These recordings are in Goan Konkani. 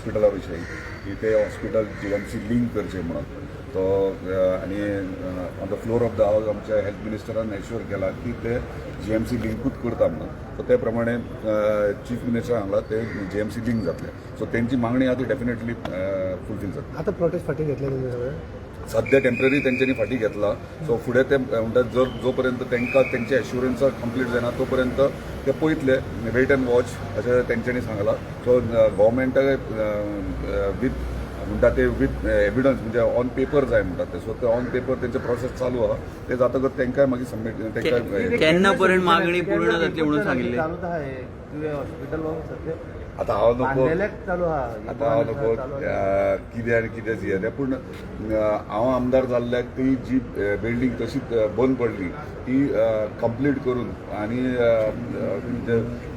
हॉस्पिटला विशयी की ते हॉस्पिटल जीएमसी लिंक करचे म्हणून. तो आनी on the floor of the house आमच्या हेल्थ मिनिस्टरान एश्योर केला की ते जीएमसी लिंकूच करता म्हणून. सो ते प्रमाणे चीफ मिनिस्टर सांगला ते जीएमसी लिंक जातले. सो तेंची मागणी आहा ती डेफिनेटली फुलफील जातली. आता प्रोटेस्ट फाटी घेतले तुमी सगळे? सध्या टेम्पररी तेंच्यांनी फाटी घेतला. सो फुडें ते म्हणटात जर जो पर्यंत तांकां तेंचे एश्युरन्स कंप्लीट जायना तो पर्यंत ते पळयतले, वेट अँड वॉच अशें तेंच्यांनी सांगलां. सो गव्हर्मेंटाक विथ म्हणटा ते विथ एविडन्स, म्हणजे ऑन पेपर जाय म्हणटात ते. सो ते ऑन पेपर तेंचे प्रोसेस चालू आहा. ते जातकच तांकांय मागीर सबमीट तांकां केन्ना पर्यंत मागणी पूर्ण जातली म्हणून सांगिल्लें? चालूच आहे तुवें हॉस्पिटल सध्या आतां हांव नको बांदलेलेच चालू आहा. आतां हांव नको कितें आनी कितें हें, पूण हांव आमदार जाल्ल्याक ती जी बिल्डींग तशीच बंद पडली ती कंप्लीट करून आनी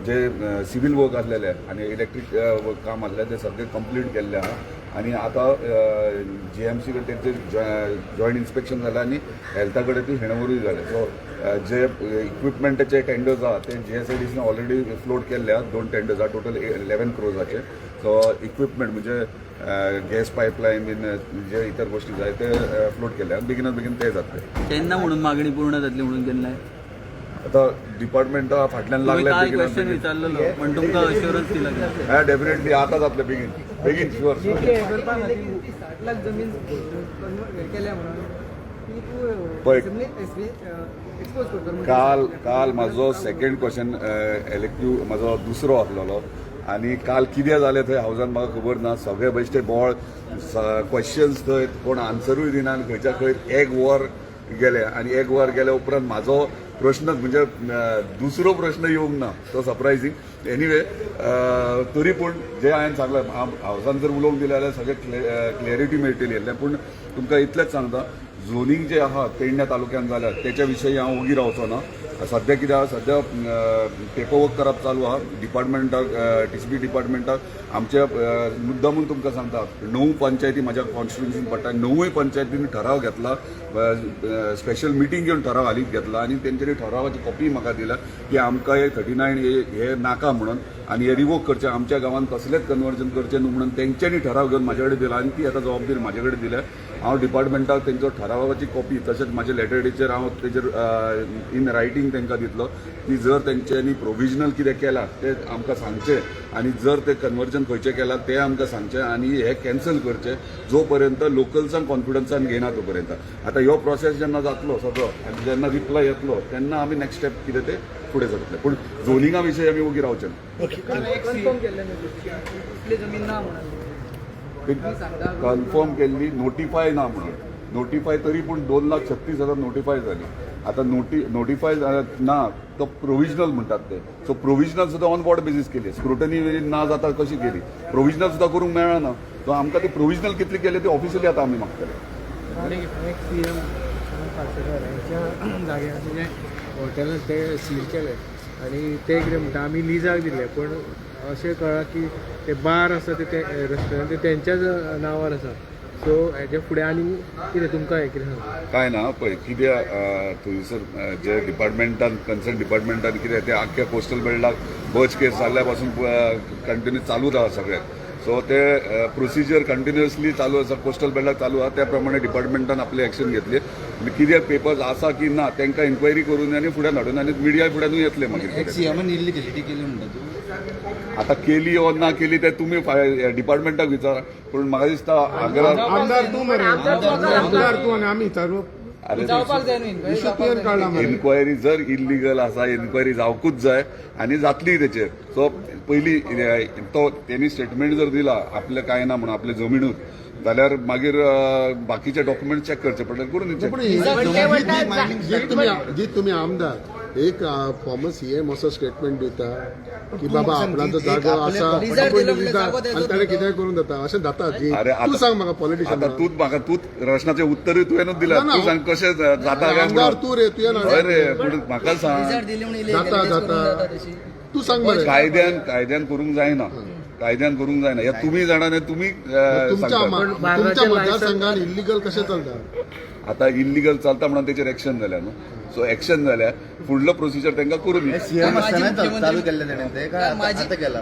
जे सिवील वर्क आसलेले आनी इलेक्ट्रीक काम आसलें ते सगळें कंप्लीट केल्लें आहा. आनी आतां जीएमसी कडेन तेंचे जॉयंट इन्स्पेक्शन जालें आनी हेल्था कडेन ती हँडओवरूय जालें. सो जे इक्विपमेंटाचे टेंडर्स आहा ते जीएसआयडीसीन ऑलरेडी फ्लोट केल्ले आहा. दोन टेंडर्स आहा टोटल 11 क्रोजाचे. सो इक्विपमेंट म्हणजे गॅस पायपलायन बीन जे इतर गोष्टी जाय ते फ्लोट केले आनी बेगिनात बेगीन ते जातले. केन्ना म्हणून मागणी पूर्ण जातली म्हणून केन्ना? आतां डिपार्टमेंटा फाटल्यान तुमी लागले. काल बेगिनात क्वेश्चन बेगीन. विचारलेलो पण तुमकां अश्युरन्स दिला की हा, डेफिनेटली आता जातले बेगीन बेगीन, शुअर. 60 लाख जमीन कन्वर्ट केल्या म्हणून ती तूं पळय. एक्सपोज करतो. काल काल म्हाजो सेकंड क्वेश्चन एलेक्टिव्ह म्हाजो दुसरो आसलेलो आनी काल कितें जालें थंय हावजान म्हाका खबर ना. सगळे बेश्टे बोळ क्वेश्चन्स, थंय कोण आन्सरूय दिना आनी खंयच्या खंय एक वर गेले. आनी एक वर गेल्या उपरांत म्हाजो प्रश्न म्हणजे दुसरो प्रश्न येवंक ना, तो सरप्रायझींग. एनिवे, तरी पूण जे हांवें सांगलें, हावसान जर उलोवंक दिलें जाल्यार सगळें क्लॅरिटी मेळटली आसलें. पूण तुमकां इतलेंच सांगता, झोनींग जे आहा पेडण्या तालुक्यान जाल्या तेच्या विशयी हांव ओगी रावचो ना. सध्या कितें आहा, सध्या पेपर वर्क करप चालू आहा डिपार्टमेंटाक, टीसीबी डिपार्टमेंटाक आमच्या. मुद्दामून तुमकां सांगता, णव पंचायती म्हाज्या कॉन्स्टिट्युन्सीन पडटा. णवूय पंचायतींनी ठराव घेतला, स्पेशल मिटींग घेवन ठराव हालींच घेतला आनी तेंच्यांनी ठरावाची कॉपी म्हाका दिल्या की आमकां हे 39 हे नाका म्हणून आनी हे रिवोक करचें, आमच्या गांवांत कसलेच कन्वर्जन करचें न्हू म्हणून तेंच्यांनी ठराव घेवन म्हाजे कडेन दिला आनी ती आतां जबाबदारी म्हाजे कडेन दिल्या. हांव डिपार्टमेंटाक तेंचो ठरावाची कॉपी तशेंच म्हाजे लेटरचेर हांव तेजेर इन रायटींग तांकां दितलो की जर तेंच्यांनी प्रोविजनल कितें केलां तें आमकां सांगचें आनी जर ते कन्वर्जन खंयचें केलां तें आमकां सांगचें आनी हें कॅन्सल करचें, जो पर्यंत लोकल्सांक कॉन्फिडन्सान घेयना तो पर्यंत. आतां ह्यो प्रोसेस जेन्ना जातलो सगळो आनी जेन्ना रिप्लाय येतलो तेन्ना आमी नेक्स्ट स्टेप कितें ते फुडें सरतले. पूण झोनिंगा विशयी आमी ओगी रावचे ना. कन्फर्म केल्लें न्हू इतली जमीन ना म्हणून? कन्फर्म केल्ली, नोटिफाय ना म्हणून. नोटिफाय तरी पूण 2,36,000 नोटिफाय जाली. आतां नोटिफाय ना तो प्रोविजनल म्हणटात ते. सो प्रोविजनल सुद्दां ऑन वॉर्ड बेजीस केली, स्क्रुटनी ना जाता कशी केली? प्रोविजनल सुद्दां करूंक मेळना. सो आमकां ती प्रोविजनल कितली केली ती ऑफिशियली आतां आमी मागतले. एक्स सीएम पार्सेकर यांच्या जाग्यार जे हॉटेल ते सील केले आनी ते कितें म्हणटा, आमी लिजाक दिले, पूण अशें कळ्ळां की ते बार आसा ते रेस्टॉरंट ते तेंच्याच नांवार आसा. सो हेजे फुडें आनी कितें तुमकां हें कितें सांगता? काय ना, पळय कितें, थंयसर जे डिपार्टमेंटान, कन्सर्न डिपार्टमेंटान कितें ते आख्ख्या कोस्टल बेल्टाक बर्च केस जाल्ल्या पासून कंटिन्यू चालूच आहा सगळ्याक. सो ते प्रोसिजर कंटिन्युअसली चालू आसा, कोस्टल बेल्टाक चालू आहा. त्या प्रमाणे डिपार्टमेंटान आपली एक्शन घेतली आनी कितें पेपर्स आसा की ना तांकां इन्क्वायरी करून आनी फुड्यान हाडून आनी मिडिया फुड्यानूय येतले मागीर. एक्स सीएमान इलिगलिटी केली म्हणटा तूं? आतां केली ओ ना केली ते तुमी डिपार्टमेंटाक विचारा, पूण म्हाका दिसता आग्रा आमदार तूं मरे, आमदार तूं आनी आमी विचारू? अरे, जावपाक जाय न्हू इन्क्वायरी. इशू तुवें काडला मरे. इन्क्वायरी जर इलिगल आसा, इन्क्वायरी जावकूच जाय आनी जातली तेचेर. सो पयली तो तेणी स्टेटमेंट जर दिला आपलें कांय ना म्हणून आपले जमिनूच जाल्यार मागीर बाकीचे डॉक्युमेंट चॅक करचे पडटले, करून पूण check. जी तुमी आमदार, एक फॉर्मर सीएम असो स्टेटमेंट दिता की बाबा आपणाचो जागो आसा लिजार आपूण दिलो म्हणल्यार लिजार जागो आनी ताणें कितेंय करून जाता अशें जाता जी अरे तूं सांग म्हाका, पॉलिटिशियन. आता तूच म्हाका, तूच प्रश्नाचें उत्तरूय तुवेंनूच दिलां. ना, ना. तूं सांग कशें जाता काय आमदार म्हणून. तूं रे, तुवें हय रे, पूण म्हाका लिजार सांग. दिली म्हणून जाता, इलिगल जाता. जाता तशी? तूं सांग मरे. कायद्यान कायद्यान करूंक जायना, कायद्यान करूंक जायना हे तुमी जाणा न्ही, तुमी तुमच्या सांगतात. तुमच्या मतदारसंघात इल्लिगल कशें चलता? आता इल्लिगल चलता म्हणून तेचेर एक्शन जाल्या न्हू. सो एक्शन जाल्या, फुडलो प्रोसिजर तांकां करून दी. सीएम माजी आसतना मुख्यमंत्री- चालू केल्लें तेणें ते काय माजी- आतां केला?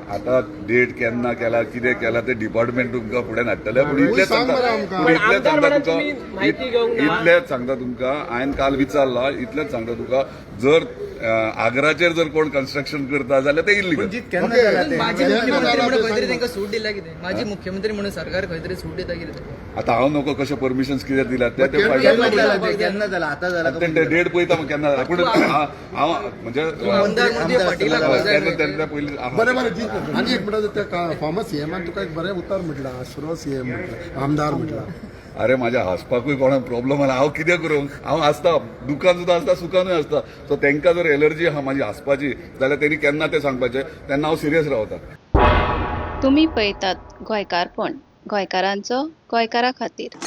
आता डेट केन्ना केला कितें केला ते डिपार्टमेंट तुमकां फुडें हाडटले, पूण इतलेंच सांग सांगता मरे आमकां. पूण इतलेंच आमदार सांगता म्हणून तुका, तुमी माहिती घेवंक ना. इतलेंच सांगता तुमकां, हांवें काल विचारला, इतलेंच सांगता तुका, जर आग्राचेर जर कोण कन्स्ट्रक्शन करता जाल्यार ते इल्लीगल. जीत केन्ना ओके. जाला ते? माजी केन्ना मुख्यमंत्री जाला म्हणून ते खंय तरी सांग. तांकां सूट दिल्या कितें, माजी मुख्यमंत्री म्हणून सरकार खंय तरी सूट दिता कितें? आता हांव नको कशें परमिशन्स कितें दिल्यात ते ते केन्ना फायनल केन्ना जाला ते? केन्ना जाला? आतां जाला ते डेट पळयता मग केन्ना जाला. पूण हांव म्हणजे आमदार म्हणून तुवें फाटी लागपाक जाय तेन्ना न्हय. तेन्ना पयलीं आहा. बरें बरें जी, आनी एक म्हणटा, त्या फॉर्मर सीएमान तुका एक बरें उतर म्हटलां, आसरो सीएम म्हटलां, आमदार म्हटलां. अरे माझ्या हांसपाकूय कोणाक प्रॉब्लम आला, हांव कितें करूं? हांव हांसता, दुकान सुद्दां आसता, सुखानूय आसता. सो तांकां जर एलर्जी आहा माझी हांसपाची जाल्यार तेणी केन्ना तें सांगपाचें, तेन्ना हांव सिरियस रावता. तुमी पळयतात गोंयकारपण, गोंयकारांचो गोंयकारा खातीर.